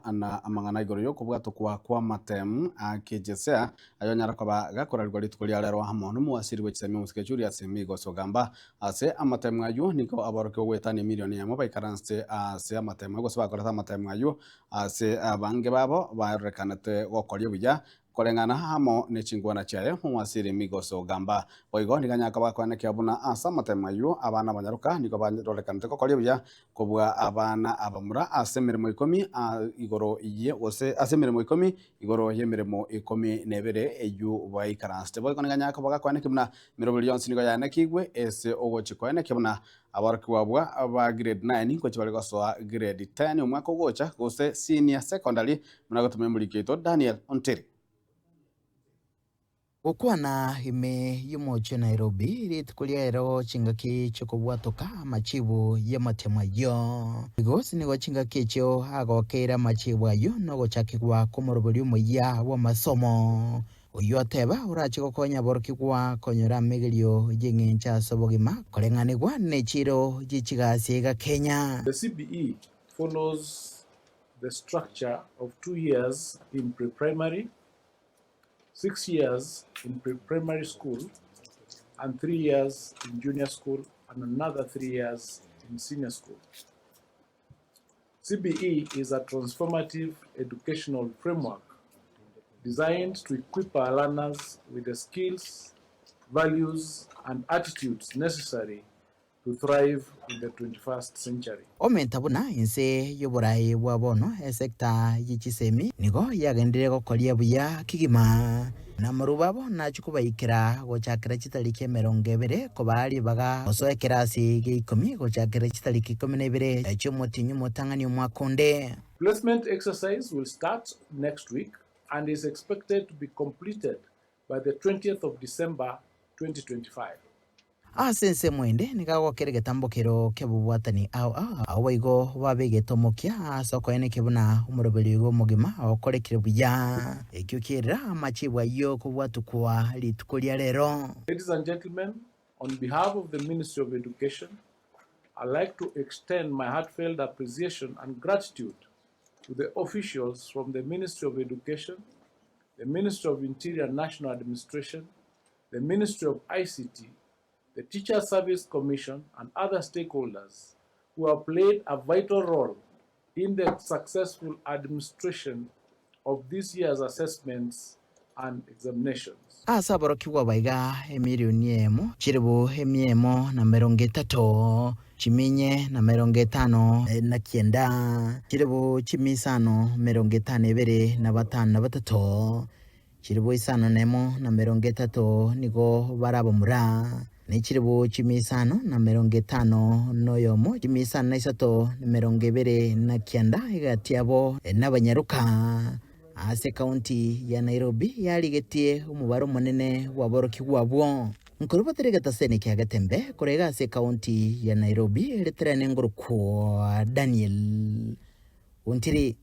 Na amang'ana igoro y'okobwatokwa kw'amatemu a Kejesea, ayonyara koba gakorarigwa rituko ria rero amo nomowasiri bwe chisemi omosike Julius Migos Ogamba. Ase amatemu ayio nigo aborokigwa goetania emilioni eyemo baikaransete ase amatemu ayio gose bakorete amatemu ayio ase abange babo barorekanete gokoria buya Koreng'ana amo ne chinkwana chiaye omwasiri Migos Ogamba. Boigo nigo anyare koba akoenekia buna ase amatemo ayio abana abanyaroka nigo barorekanete gokoria buya kobua abana abamura ase emeremo ikomi igoro ye gose ase emeremo ikomi igoro y'emeremo ikomi na ebere eyio baikaransete. Boigo nigo anyare koba gakoenekia buna emeroberi yonsi nigo yaenekigwe ase ogochia koenekia buna aborokigwa abwo ba grade nine ngochia bare gosoa grade ten omwaka ogocha gose senior secondary buna gotumia omoriki oito Daniel Ontiri. Gokwana ime y'omochie o Nairobi rituko ria ero chingaki chi'okobwatoka amachibu y'amatemo ayio. Migos nigo chingaki echio agokeire amachibu ayio nogochakigwa kw'omoroberi omoyia bw'amasomo. Oyio ateba orache gokonya aborokigwa konyora amegerio y'eng'encho ase obogima koreng'anigwa nechiiro ye chigasi iga Kenya. The CBE follows the structure of 2 years in pre-primary, 6 years in pre-primary school, and 3 years in junior school, and another 3 years in senior school. CBE is a transformative educational framework designed to equip our learners with the skills, values, and attitudes necessary to thrive in the 21st century. Omenta buna inse y'oboraai bwa bono esecta ye chisemi nigo yagenderire gokoria buya kegima, na amarubo abo nachie kobaikera gochakera chitariki 20 kobaa ribaga gosoa ekerasi gia ikomi gochakera chitariki 12 chi'omotienyi omotang'ani omwaka onde. Placement exercise will start next week and is expected to be completed by the 20th of December 2025. Ase ensemo ende nigo agokera egetambokero ki'obobwatani ao ao, agwo boigo babegete omokia ase okoenekia buna omoroberi oigo omogima okorekire buya. Ekio kierera amachibu ayio kobwatukwa rituko ria rero. Ladies and gentlemen, on behalf of the Ministry of Education, I'd like to extend my heartfelt appreciation and gratitude to the officials from the Ministry of Education, the Ministry of Interior and National Administration, the Ministry of ICT, the Teacher Service Commission, and other stakeholders who have played a vital role in the successful administration of this year's assessments and examinations. Ase aborokigwa baiga emilioni eyemo, chilifu emia emo na merongo etato, chiminye na merongo etano na kianda, chilifu chimia isano merongo etano ebere na batano na batato, Chilifu isano nemo na merongo etato nigo barabamura, ne chilifu chimia isano na merongo etano noyomo, chimia isano na isato na merongo ebere na kianda egati yabo nabanyaroka. Ase ekaunti ya Nairobi yarigetie omobaro omonene bw'aborokigwa abwo. Nkorubatera egetaseni kia Getembe korwa iga ase ekaunti ya Nairobi, riterene ngorokwa Daniel Ontiri.